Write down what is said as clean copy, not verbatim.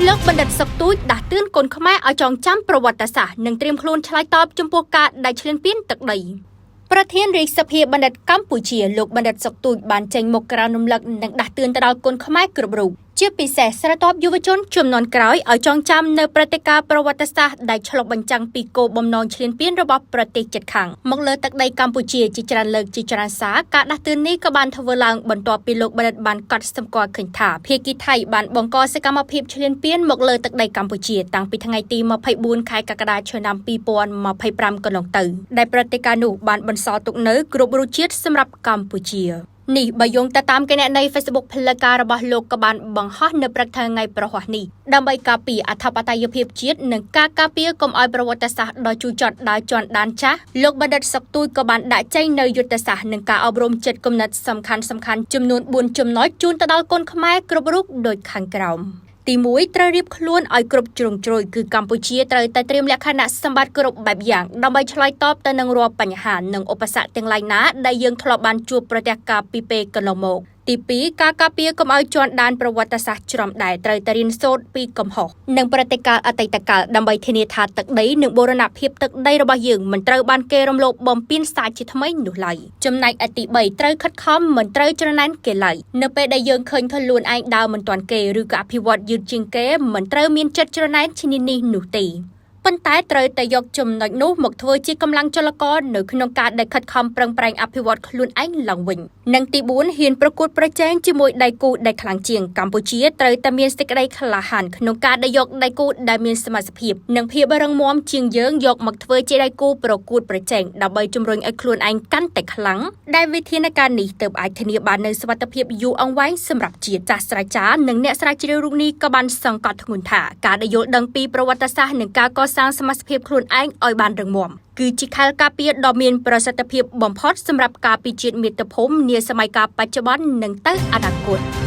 លោកបណ្ឌិតសុកទូចដាស់តឿនកូនខ្មែរឲ្យចងចាំប្រវត្តិសាស្ត្រនិងត្រៀមខ្លួនឆ្លើយតបចំពោះការដែលឈ្លានពានទឹកដីប្រធានរាជសភាបណ្ឌិតកម្ពុជាលោកបណ្ឌិតសុកទូចបានចេញមុខក្រៅរំលឹកនិងដាស់តឿនទៅដល់កូនខ្មែរគ្រប់រូបជាពិសេសស្រទាប់យុវជនជំនាន់ក្រោយឲ្យចងចាំនៅព្រឹត្តិការណ៍ប្រវត្តិសាស្ត្រដែលឆ្លុះបញ្ចាំងពីគោលបំណងឈ្លានពានរបស់ប្រទេសជិតខាងមកលើទឹកដីកម្ពុជាជាច្រើនលើកជាច្រើនសារការដាស់តឿននេះក៏បានធ្វើឡើងបន្ទាប់ពីលោកបណ្ឌិតបានកត់សម្គាល់ឃើញថាភាគីថៃបានបង្កសកម្មភាពឈ្លានពានមកលើទឹកដីកម្ពុជាតាំងពីថ្ងៃទី24ខែកក្កដាឆ្នាំ2025កន្លងទៅដែលព្រឹត្តិការណ៍នោះបានបន្សល់ទុកនូវគ្រប់រសជាតិសម្រាប់កម្ពុជានេះបើយោងទៅតាមគណនី Facebook ផ្លូវការរបស់លោកក៏បានបង្ហោះនៅព្រឹកថ្ងៃប្រហ័សនេះដើម្បីការពារអធិបតេយ្យភាពជាតិនិងការការពារកុំឲ្យប្រវត្តិសាស្ត្រដ៏ជូរចត់ដើរជាន់ដានចាស់លោកបណ្ឌិតសុកទូចក៏បានដាក់ចេញនៅយុទ្ធសាស្ត្រនិងការអប់រំចិត្តគំនិតសំខាន់សំខាន់ចំនួន4ចំណុចជូនទៅដល់កូនខ្មែរគ្រប់រូបដូចខាងក្រោមទី1ត្រូវរៀបខ្លួនឲ្យគ្រប់ជ្រុងជ្រោយគឺកម្ពុជាត្រូវតែត្រៀមលក្ខណៈសម្បត្តិគ្រប់បែបយ៉ាងដើម្បីឆ្លើយតបទៅនឹងរាល់បញ្ហានិងឧបសគ្គទាំងឡាយណាដែលយើងធ្លាប់បានជួបប្រទះកាលពីពេលកន្លងមកទី2ការការពារកុំឲ្យជាន់ដានប្រវត្តិសាស្ត្រច្រំដែលត្រូវតែរៀនសូត្រពីកំហុសនិងព្រឹត្តិការណ៍អតីតកាលដើម្បីធានាថាទឹកដីនិងបូរណភាពទឹកដីរបស់យើងមិនត្រូវបានគេរំលោភបំពានសាជាថ្មីនោះឡើយចំណែកឯទី3ត្រូវខិតខំមិនត្រូវច្រណែនគេឡើយនៅពេលដែលយើងឃើញខ្លួនឯងដើរមិនទាន់គេឬក៏អភិវឌ្ឍយឺតជាងគេមិនត្រូវមានចិត្តច្រណែនឈ្នានីសនោះទេប៉ុន្តែត្រូវតែយកចំណុចនោះមកធ្វើជាកម្លាំងចលករនៅក្នុងការដែលខិតខំប្រឹងប្រែងអភិវឌ្ឍខ្លួនឯងឡើងវិញនិងទី4ហ៊ានប្រកួតប្រជែងជាមួយដៃគូដែលខ្លាំងជាងកម្ពុជាត្រូវតែមានសេចក្តីក្លាហានក្នុងការដែលយកដៃគូដែលមានសមត្ថភាពនិងភាពរឹងមាំជាងយើងយកមកធ្វើជាដៃគូប្រកួតប្រជែងដើម្បីជំរុញឲ្យខ្លួនឯងកាន់តែខ្លាំងដែលវិធានការនេះទើបអាចធានាបាននូវសុវត្ថិភាពយូរអង្វែងសម្រាប់ជាតិសាស្ត្រាចារ្យនិងអ្នកស្រាវជ្រាវរូបនេះក៏បានសង្កត់ធ្ងន់ថាការដែលយល់ដឹងពីប្រវត្តិសាស្ត្រនិងការកសាងសមត្ថភាពខ្លួនឯងឲ្យបានរឹងមាំគឺជាខែលការពារដ៏មានប្រសិទ្ធភាពបំផុតសម្រាប់ការពារជាតិមាតុភូមិនាសម័យកាលបច្ចុប្បន្ននិងទៅអនាគត។